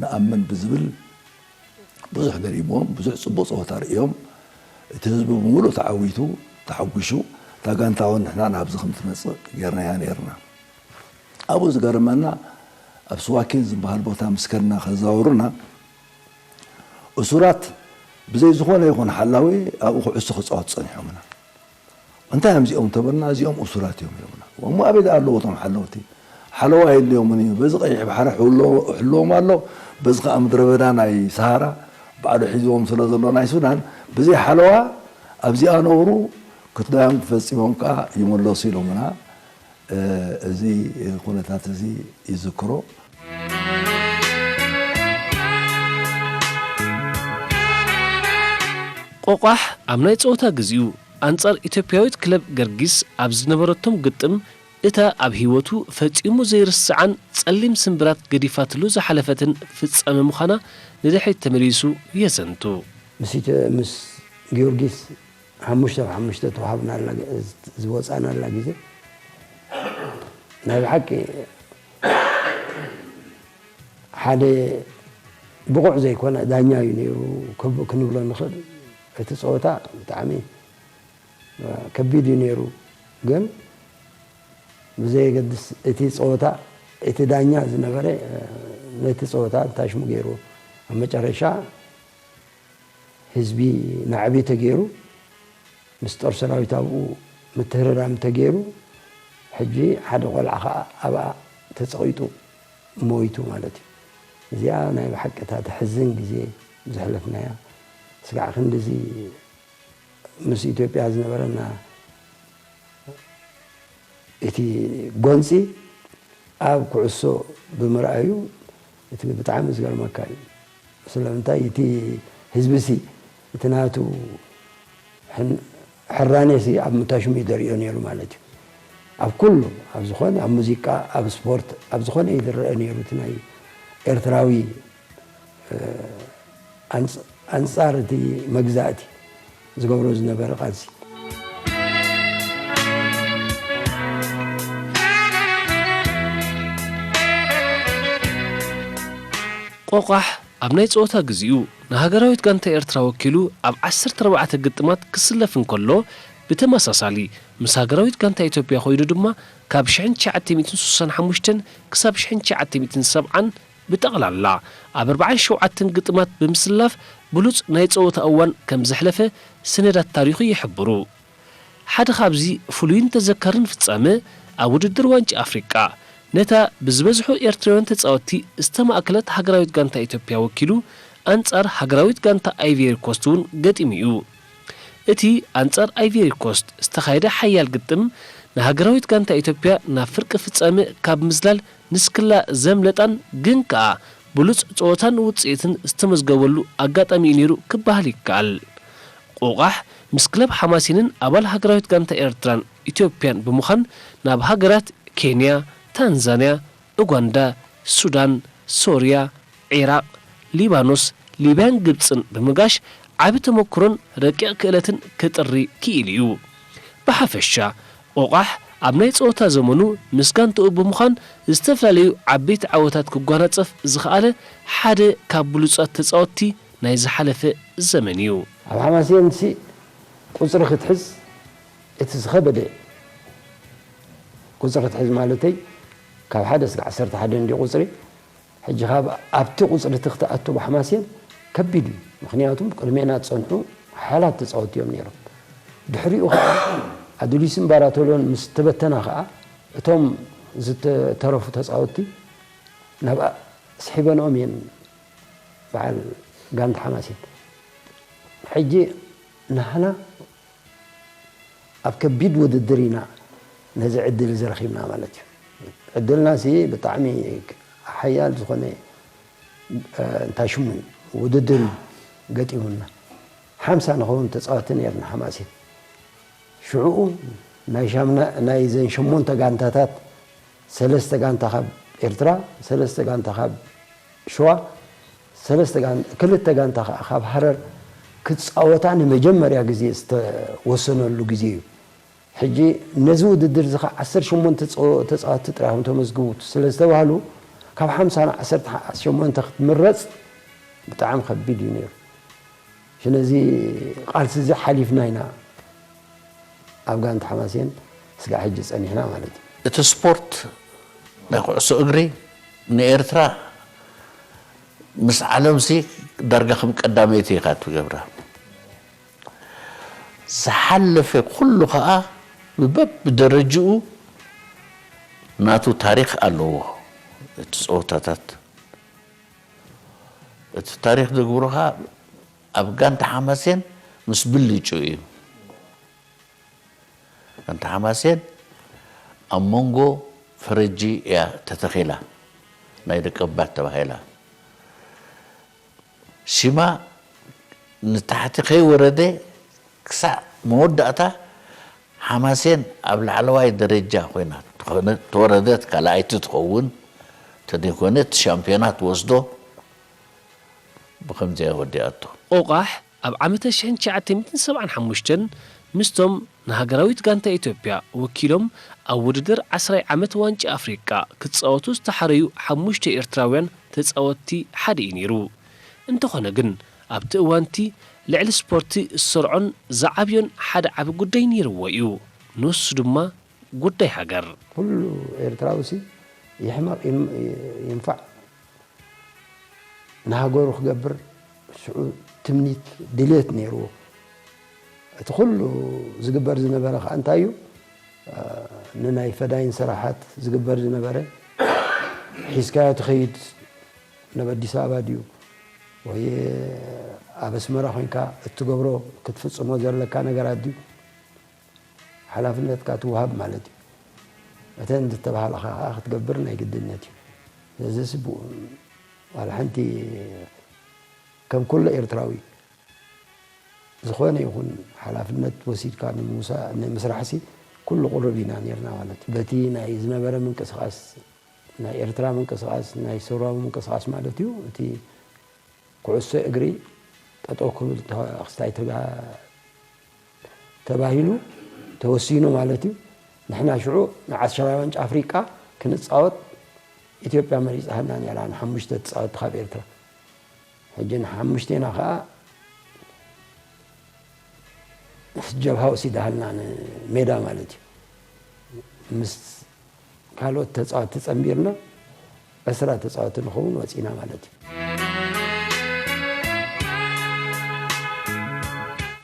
ንኣምን ብዝብል ብዙሕ ገሪምዎም፣ ብዙሕ ጽቡቕ ጸወታ ርእዮም። እቲ ህዝቢ ብምሉእ ተዓዊቱ፣ ተሓጒሱ፣ እታ ጋንታ እውን ንሕና ናብዚ ከም ትመጽእ ጌርናያ ኔርና። ኣብኡ ዝገርመና፣ ኣብ ስዋኪን ዝበሃል ቦታ ምስ ከድና ከዛውሩና፣ እሱራት ብዘይ ዝኾነ ይኹን ሓላዊ ኣብኡ ኩዕሶ ክጻወቱ ጸኒሖምና። እንታይ እዮም እዚኦም እንተበልና፣ እዚኦም እሱራት እዮም ኢሎምና። እሞ ኣበይ ደኣ ኣለዉ እቶም ሓለውቲ? ሓለዋ የድልዮምን እዩ። በዚ ቀይሕ ባሕሪ ሕሎ-፣ ሕልዎም ኣሎ፣ በዚ ከኣ ምድረ በዳ ናይ ሰሃራ ባዕሉ ሒዝዎም ስለ ዘሎ ናይ ሱዳን፣ ብዘይ ሓለዋ ኣብዚኣ ነብሩ፣ ክትዳዮም ፈጺሞም ከኣ ይምለሱ ኢሎምና። እ፣ እዚ ኩነታት እዚ ይዝክሮ። ቆቋሕ ኣብ ናይ ጸወታ ግዜኡ ኣንጻር ኢትዮጵያዊት ክለብ ገርጊስ ኣብ ዝነበረቶም ግጥም፣ እታ ኣብ ህይወቱ ፈጺሙ ዘይርስዓን ጸሊም ስምብራት ገዲፋትሉ ዝሓለፈትን ፍጻመ ምዃና ንድሕሪት ተመሊሱ የዘንቱ። ምስ ኢትዮ-፣ ምስ ጊዮርጊስ ሓሙሽተ ብ ሓሙሽተ ተዋሃብናላ፣ ዝወጻናላ ግዜ ናይ ብሓቂ ሓደ ብቑዕ ዘይኮነ ዳኛ እዩ ነይሩ ክብ-፣ ክንብሎ ንኽእል። እቲ ጸወታ ብጣዕሚ ከቢድ እዩ ነይሩ፣ ግን ብዘየገድስ እቲ ጸወታ፣ እቲ ዳኛ ዝነበረ ነቲ ጸወታ እንታይ ሽሙ ገይሩ ኣብ መጨረሻ ህዝቢ ናዕቢ ተገይሩ፣ ምስ ጦር ሰራዊት ኣብኡ ምትህርራም ተገይሩ፣ ሕጂ ሓደ ቆልዓ ኸኣ ኣብኣ ተጸቒጡ ሞይቱ ማለት እዩ። እዚኣ ናይ ብሓቂ እታ ተሕዝን ግዜ ዘሕለፍናያ። ስጋዕ ክንድዚ ምስ ኢትዮጵያ ዝነበረና እቲ ጎንጺ ኣብ ኩዕሶ ብምርኣዩ፣ እቲ ብጣዕሚ ዝገርመካ እዩ። ስለምንታይ እቲ ህዝቢሲ እቲ ናቱ ሕን-፣ ሕራኔሲ ኣብ ምታሽሙ እዩ ዘርእዮ ነይሩ ማለት እዩ። ኣብ ኩሉ፣ ኣብ ዝኾነ፣ ኣብ ሙዚቃ፣ ኣብ ስፖርት፣ ኣብ ዝኾነ እዩ ዝረአ ነይሩ እቲ ናይ ኤርትራዊ፣ እ፣ ኣንጽ-፣ ኣንጻር እቲ መግዛእቲ ዝገብሮ ዝነበረ ቃልሲ። ቆቋሕ ኣብ ናይ ጸወታ ግዜኡ ንሃገራዊት ጋንታ ኤርትራ ወኪሉ ኣብ ዓሰርተ ኣርባዕተ ግጥማት ክስለፍ እንከሎ፣ ብተመሳሳሊ ምስ ሃገራዊት ጋንታ ኢትዮጵያ ኮይኑ ድማ ካብ ሽሕን ትሽዓተ ሚእትን ስሳን ሓሙሽተን ክሳብ ሽሕን ትሽዓተ ሚእትን ሰብዓን ብጠቕላላ ኣብ ኣርባዓን ሸውዓተን ግጥማት ብምስላፍ ብሉጽ ናይ ጸወታ እዋን ከም ዘሕለፈ ሰነዳት ታሪኹ ይሕብሩ። ሓደ ካብዚ ፍሉይን ተዘካርን ፍጻመ፣ ኣብ ውድድር ዋንጫ ኣፍሪቃ፣ ነታ ብዝበዝሑ ኤርትራውያን ተጻወትቲ ዝተማእከለት ሃገራዊት ጋንታ ኢትዮጵያ ወኪሉ፣ ኣንጻር ሃገራዊት ጋንታ ኣይቬሪ ኮስት እውን ገጢሙ እዩ። እቲ ኣንጻር ኣይቬሪ ኮስት ዝተኻየደ ሓያል ግጥም፣ ንሃገራዊት ጋንታ ኢትዮጵያ ናብ ፍርቂ ፍጻመ ካብ ምዝላል ንስክላ ዘምለጣን ግን ከኣ ብሉጽ ጸወታን ውጽኢትን ዝተመዝገበሉ ኣጋጣሚ እዩ ነይሩ ክበሃል ይከኣል። ቆቋሕ ምስ ክለብ ሓማሴንን ኣባል ሃገራዊት ጋንታ ኤርትራን ኢትዮጵያን ብምዃን ናብ ሃገራት ኬንያ፣ ታንዛንያ፣ ኡጋንዳ፣ ሱዳን፣ ሶርያ፣ ዒራቕ፣ ሊባኖስ፣ ሊብያን ግብጽን ብምጋሽ ዓቢ ተመክሮን ረቂቕ ክእለትን ክጥሪ ክኢሉ እዩ። ብሓፈሻ፣ ቆቋሕ ኣብ ናይ ጸወታ ዘመኑ ምስ ጋንትኡ ብምዃን ዝተፈላለዩ ዓበይቲ ዓወታት ክጓናጸፍ ዝኸኣለ ሓደ ካብ ብሉጻት ተጻወትቲ ናይ ዝሓለፈ ዘመን እዩ። ኣብ ሓማሴንሲ ቁጽሪ ክትሕዝ እቲ ዝኸበደ፣ ቁጽሪ ክትሕዝ ማለተይ ካብ ሓደ እስከ ዓሰርተ ሓደ እንዲ ቁጽሪ፣ ሕጂ ካብ ኣብቲ ቁጽሪ እቲ ክትኣቱ ብሓማሴን ከቢድ እዩ። ምኽንያቱም ቅድሜና ዝጸንሑ ሓያላት ተጻወትቲ እዮም ነይሮም። ድሕሪኡ ኸዓ ኣዱሊስን ባራቶሎን ምስ ተበተና ኸዓ እቶም ዝተረፉ ተጻወትቲ ናብኣ ስሒበንኦም እየን በዓል ጋንታ ሓማሴን። ሕጂ ናህና ኣብ ከቢድ ውድድር ኢና ነዚ ዕድል እዚ ረኺብና ማለት እዩ። ዕድልናሲ ብጣዕሚ ሓያል ዝኾነ፣ እ፣ እንታይ ሽሙ ውድድር እዩ ገጢሙና። ሓምሳ ንኸውን ተጻወቲ ነይርና ሓማሴን። ሽዑኡ ናይ ሻምና፣ ናይዘን ሸሞንተ ጋንታታት ሰለስተ ጋንታ ካብ ኤርትራ፣ ሰለስተ ጋንታ ካብ ሸዋ፣ ሰለስተ ጋን-፣ ክልተ ጋንታ ከኣ ካብ ሃረር ክጻወታ ንመጀመርያ ግዜ ዝተወሰነሉ ግዜ እዩ። ሕጂ ነዚ ውድድር እዚ ኸዓ ዓሰርተ ሸሞንተ ተጻ-፣ ተጻወትቲ ጥራይ እዮም ተመዝግቡ ስለ ዝተባህሉ፣ ካብ ሓምሳ ናብ ዓሰርተ ሸሞንተ ክትምረጽ ብጣዕሚ ከቢድ እዩ ነይሩ። ስለዚ ቃልሲ እዚ ሓሊፍና ኢና ኣብ ጋንታ ሓማሴን ስጋዕ ሕጂ ጸኒሕና ማለት እዩ። እቲ ስፖርት ናይ ኩዕሶ እግሪ ንኤርትራ ምስ ዓለምሲ ዳርጋ ከም ቀዳመይቲ ኢኻ ትገብራ። ዝሓለፈ ኩሉ ኸኣ ብበብደረጅኡ ናቱ ታሪኽ ኣለዎ። እቲ ጸወታታት፣ እቲ ታሪኽ ዘግብሮ ኸኣ ኣብ ጋንታ ሓማሴን ምስ ብልጭኡ እዩ። ጋንታ ሓማሴን ኣብ መንጎ ፈረጂ እያ ተተኺላ፣ ናይ ደቀባት ተባሂላ። ሽማ ንታሕቲ ከይወረደ ክሳዕ መወዳእታ ሓማሴን ኣብ ላዕለዋይ ደረጃ ኮይና ተኾነ-፣ ተወረደት ካልኣይቲ ትኸውን፣ ተደይኮነት ሻምፒዮና ትወስዶ። ብኸምዚኣ ወዲኣቶ። ቆቋሕ ኣብ ዓመተ ሽሕን ትሽዓተ ሚእትን ሰብዓን ሓሙሽተን ምስቶም ንሃገራዊት ጋንታ ኢትዮጵያ ወኪሎም ኣብ ውድድር ዓስራይ ዓመት ዋንጫ ኣፍሪቃ ክጻወቱ ዝተሓረዩ ሓሙሽተ ኤርትራውያን ተጻወትቲ ሓደ እዩ ነይሩ። እንተኾነ ግን ኣብቲ እዋንቲ ልዕሊ ስፖርቲ ዝሰርዖን ዝዓብዮን ሓደ ዓቢ ጉዳይ ነይርዎ እዩ። ንሱ ድማ ጉዳይ ሃገር። ኩሉ ኤርትራዊ ሲ ይሕመቕ ይም-፣ ይንፋዕ ንሃገሩ ክገብር ሽዑ ትምኒት ድልየት ነይርዎ። እቲ ኩሉ ዝግበር ዝነበረ ከኣ እንታይ እዩ? ንናይ ፈዳይን ስራሓት ዝግበር ዝነበረ ሒዝካዮ ትኸይድ ናብ ኣዲስ ኣበባ ድዩ ወይ ኣብ ኣስመራ ኮይንካ እትገብሮ ክትፍጽሞ ዘለካ ነገራት ድዩ? ሓላፍነትካ ትወሃብ ማለት እዩ። እተን ዝተባህላኻ ከኣ ክትገብር ናይ ግድነት እዩ። ስለዚ ስ-፣ ብ-፣ ዋላ ሓንቲ ከም ኩሉ ኤርትራዊ ዝኾነ ይኹን ሓላፍነት ወሲድካ ንምውሳ-፣ ንምስራሕ ሲ ኩሉ ቁሩብ ኢና ኔርና ማለት እዩ። በቲ ናይ ዝነበረ ምንቅስቓስ፣ ናይ ኤርትራ ምንቅስቓስ፣ ናይ ሰውራዊ ምንቅስቓስ ማለት እዩ። እቲ ኩዕሶ እግሪ ጠጠው ክብል ተ-፣ ክስታይ ተጋ-፣ ተባሂሉ ተወሲኑ ማለት እዩ። ንሕና ሽዑ ንዓሰርተ ዋንጫ ኣፍሪቃ ክንጻወት ኢትዮጵያ መሪጻትና ነይራ፣ ንሓሙሽተ ተጻወትቲ ካብ ኤርትራ። ሕጂ ንሓሙሽቴና ከኣ ጀብሃ ወሲዳሃልና ንሜዳ ማለት እዩ። ምስ ካልኦት ተጻወትቲ ጸንቢርና ዕስራ ተጻወትቲ ንኸውን ወጺና ማለት እዩ።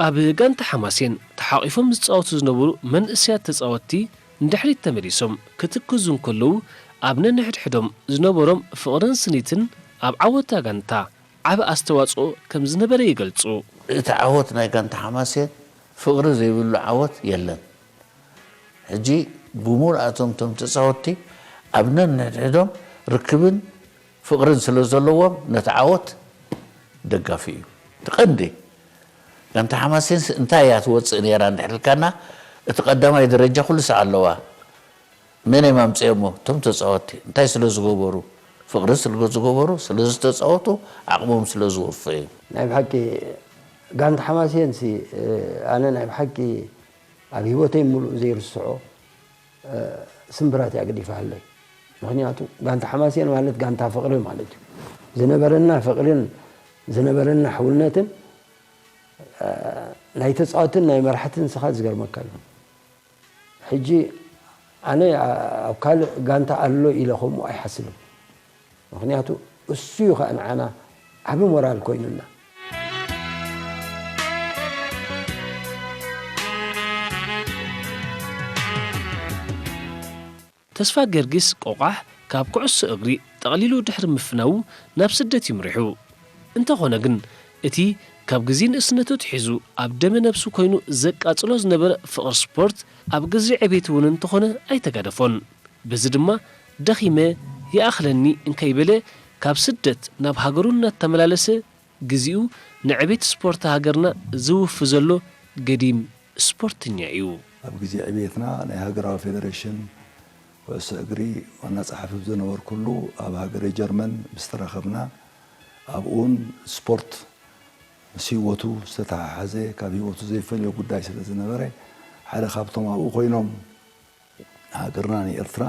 ኣብ ጋንታ ሓማሴን ተሓቒፎም ዝጻወቱ ዝነበሩ መንእሰያት ተጻወትቲ ንድሕሪት ተመሊሶም ክትክዙ እንከለዉ፣ ኣብ ነንሕድሕዶም ዝነበሮም ፍቕርን ስኒትን ኣብ ዓወታ ጋንታ ዓቢ ኣስተዋጽኦ ከም ዝነበረ ይገልጹ። እቲ ዓወት ናይ ጋንታ ሓማሴን ፍቕሪ ዘይብሉ ዓወት የለን። ሕጂ ብምሉኣቶም እቶም ተጻወትቲ ኣብ ነንሕድሕዶም ርክብን ፍቕርን ስለ ዘለዎም ነቲ ዓወት ደጋፊ እዩ። እቲ ቀንዲ ጋንታ ሓማሴንስ እንታይ እያ ትወጽእ ነይራ እንድሕር ኢልካና፣ እቲ ቀዳማይ ደረጃ ኩሉ ሳዕ ኣለዋ። መን እዮም ኣምጺኦሞ? እቶም ተጻወትቲ። እንታይ ስለ ዝገበሩ? ፍቕሪ ስለ ዝገበሩ፣ ስለ ዝተጻወቱ፣ ዓቕሞም ስለ ዝወፍኡ እዩ። ናይ ብሓቂ ጋንታ ሓማሴንሲ፣ ኣነ ናይ ብሓቂ ኣብ ህይወተይ ምሉእ ዘይርስዖ ስምብራት እያ ገዲፋለይ። ምኽንያቱ ጋንታ ሓማሴን ማለት ጋንታ ፍቕሪ ማለት እዩ። ዝነበረና ፍቕርን ዝነበረና ሕውነትን ናይ ተፃወትን ናይ መራሕትን ስኻ ዝገርመካ እዩ። ሕጂ ኣነ ኣብ ካልእ ጋንታ ኣሎ ኢለ ከምኡ ኣይሓስብን። ምኽንያቱ እሱ እዩ ከኣ ንዓና ዓቢ ሞራል ኮይኑና። ተስፋ ጊዮርጊስ ቆቋሕ ካብ ኩዕሶ እግሪ ጠቕሊሉ ድሕሪ ምፍናዉ ናብ ስደት ይምሪሑ። እንተኾነ ግን እቲ ካብ ግዜ ንእስነቱ ኣትሒዙ ኣብ ደመ ነብሱ ኮይኑ ዘቃጽሎ ዝነበረ ፍቕሪ ስፖርት ኣብ ግዜ ዕቤት እውን እንተኾነ ኣይተጋደፎን። በዚ ድማ ደኺመ ይኣኽለኒ እንከይበለ ካብ ስደት ናብ ሃገሩ እናተመላለሰ ግዜኡ ንዕቤት ስፖርት ሃገርና ዝውፊ ዘሎ ገዲም ስፖርተኛ እዩ። ኣብ ግዜ ዕቤትና ናይ ሃገራዊ ፌደሬሽን ኩዕሶ እግሪ ዋና ጸሓፊ ብዝነበርኩሉ ኣብ ሃገረ ጀርመን ምስ ተራኸብና ኣብኡ እውን ስፖርት ምስ ህይወቱ ዝተተሓሓዘ ካብ ህይወቱ ዘይፈልዮ ጉዳይ ስለ ዝነበረ ሓደ ካብቶም ኣብኡ ኮይኖም ንሃገርና ንኤርትራ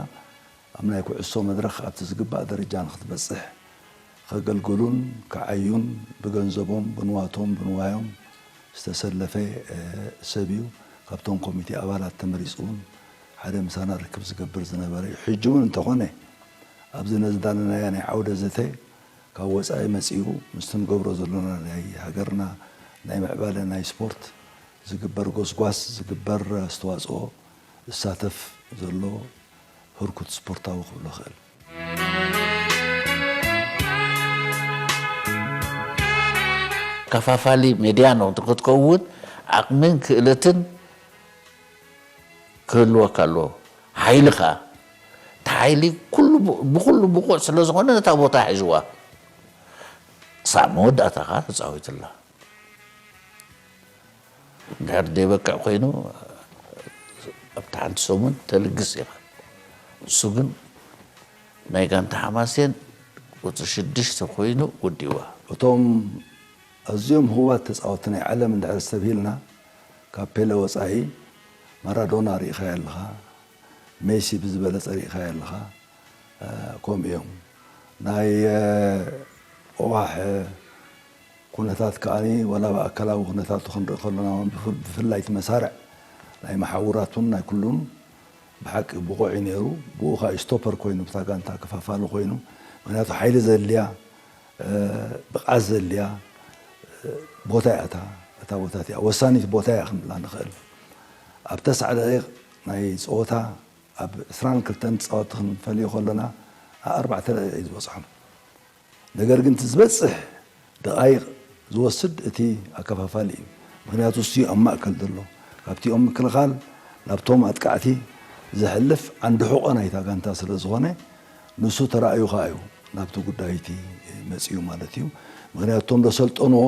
ኣብ ናይ ኩዕሶ መድረኽ ኣብቲ ዝግባእ ደረጃ ንክትበጽሕ ከገልግሉን ክዓዩን ብገንዘቦም ብንዋቶም ብንዋዮም ዝተሰለፈ ሰብ እዩ። ካብቶም ኮሚቴ ኣባላት ተመሪጹ እውን ሓደ ምሳና ርክብ ዝገብር ዝነበረ እዩ። ሕጂ እውን እንተኾነ ኣብዚ ነዝዳለናያ ናይ ዓውደ ዘተ ካብ ወጻኢ መጺኡ ምስቲ ንገብሮ ዘሎና ናይ ሃገርና ናይ ምዕባለ ናይ ስፖርት ዝግበር ጎስጓስ ዝግበር ኣስተዋጽኦ ዝሳተፍ ዘሎ ህርኩት ስፖርታዊ ክብሎ እኽእል። ከፋፋሊ ሜድያ ንክትከውን ዓቕምን ክእለትን ክህልወካ ኣለዎ። ሓይሊ ከዓ እቲ ሓይሊ ኩሉ ብኩሉ ብቑዕ ስለ ዝኾነ ነታ ቦታ ሒዝዋ ክሳብ መወዳእታ ከዓ ተፃዊትላ። እንድሕር ዘይበቅዕ ኮይኑ ኣብቲ ሓንቲ ሰሙን ተልግስ ኢኻ። ንሱ ግን ናይ ጋንታ ሓማሴን ቁፅሪ ሽዱሽተ ኮይኑ ወዲእዋ። እቶም ኣዝዮም ህቡባት ተፃወትቲ ናይ ዓለም እንድሕር ኣስተብሂልና ካብ ፔለ ወፃኢ ማራዶና ርኢኻዮ ኣለኻ፣ ሜሲ ብዝበለፀ ርኢኻዮ ኣለኻ። ከምኡ እዮም ናይ ቆዋሕ ኩነታት ከኣ ዋላ ብኣካላዊ ኩነታቱ ክንርኢ ከሎና እውን ብፍላይ እቲ መሳርዕ ናይ መሓውራቱን ናይ ኩሉን ብሓቂ ብቑዕ እዩ ነይሩ። ብኡ ከዓ እዩ ስቶፐር ኮይኑ ብታ ጋንታ ከፋፋሊ ኮይኑ። ምክንያቱ ሓይሊ ዘድልያ ብቕዓት ዘድልያ ቦታ እያ እታ እታ ቦታ እቲኣ ወሳኒት ቦታ እያ ክንብላ ንኽእል። ኣብ ተስዓ ደቂቕ ናይ ፀወታ ኣብ ዕስራን ክልተን ተፃወትቲ ክንፈልዮ ከሎና ኣብ ኣርባዕተ ደቂቕ እዩ ዝበፅሖም። ነገር ግን እቲ ዝበፅሕ ደቓይቕ ዝወስድ እቲ ኣከፋፋሊ እዩ። ምኽንያቱ እሱ ኣብ ማእከል ዘሎ ካብቲኦም ምክልኻል ናብቶም ኣጥቃዕቲ ዘሕልፍ ዓንዲ ሑቐ ናይታ ጋንታ ስለ ዝኾነ ንሱ ተራእዩ ኸኣ እዩ ናብቲ ጉዳይ እቲ መፂኡ ማለት እዩ። ምኽንያቱ እቶም ዘሰልጠንዎ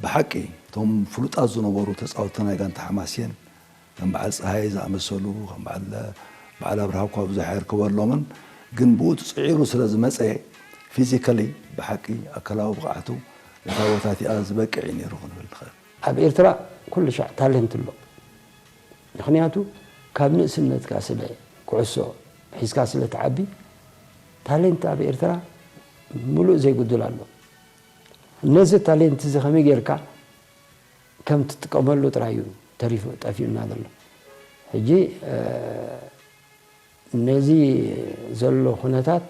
ብሓቂ እቶም ፍሉጣት ዝነበሩ ተፃወትቲ ናይ ጋንታ ሓማስየን ከም በዓል ፀሃየ ዝኣመሰሉ ከም በዓል በዓል ኣብርሃ እኳ ብዙሕ ኣይርከበሎምን ግን ብኡ ትፅዒሩ ስለ ዝመፀ ፊዚካሊ ብሓቂ ኣካላዊ ብቕዓቱ ነታ ቦታ እቲኣ ዝበቅዕ እዩ ነይሩ ክንብል ንኽእል። ኣብ ኤርትራ ኩሉ ሻዕ ታለንት ኣሎ። ምኽንያቱ ካብ ንእስነትካ ስለ ኩዕሶ ሒዝካ ስለ ትዓቢ ታለንት ኣብ ኤርትራ ምሉእ ዘይጉድል ኣሎ። ነዚ ታለንት እዚ ከመይ ጌርካ ከም ትጥቀመሉ ጥራይ እዩ ተሪፉ ጠፊኡና ዘሎ። ሕጂ ነዚ ዘሎ ኩነታት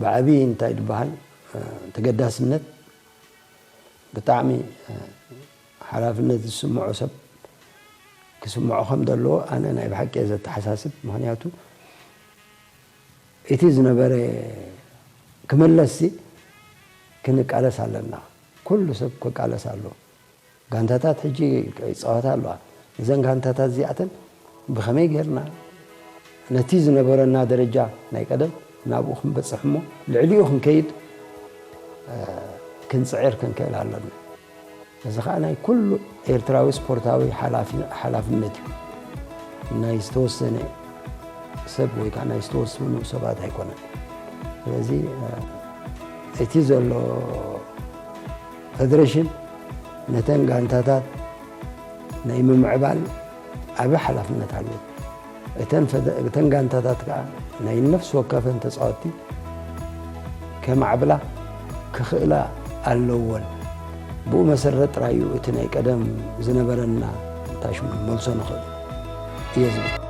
ብዓቢ እንታይ ዝበሃል ተገዳስነት ብጣዕሚ ሓላፍነት ዝስምዖ ሰብ ክስምዖ ከም ዘለዎ ኣነ ናይ ብሓቂ እየ ዘተሓሳስብ። ምኽንያቱ እቲ ዝነበረ ክምለስሲ ክንቃለስ ኣለና። ኩሉ ሰብ ክቃለስ ኣለዎ። ጋንታታት ሕጂ ይፃወታ ኣለዋ። እዘን ጋንታታት እዚኣተን ብኸመይ ጌርና ነቲ ዝነበረና ደረጃ ናይ ቀደም ናብኡ ክንበፅሕ እሞ ልዕሊኡ ክንከይድ ክንፅዕር ክንክእል ኣለና። እዚ ከዓ ናይ ኩሉ ኤርትራዊ ስፖርታዊ ሓላፍነት እዩ። ናይ ዝተወሰነ ሰብ ወይ ከዓ ናይ ዝተወሰኑ ሰባት ኣይኮነን። ስለዚ እቲ ዘሎ ፌደሬሽን ነተን ጋንታታት ናይ ምምዕባል ዓቢ ሓላፍነት ኣለዎ። እተን ጋንታታት ከኣ ናይ ነፍሲ ወከፈን ተጻወትቲ ከማዕብላ ክኽእላ ኣለወን። ብኡ መሰረት ጥራይ እዩ እቲ ናይ ቀደም ዝነበረና ታሽሙ መልሶ ንኽእል እየ ዝብል።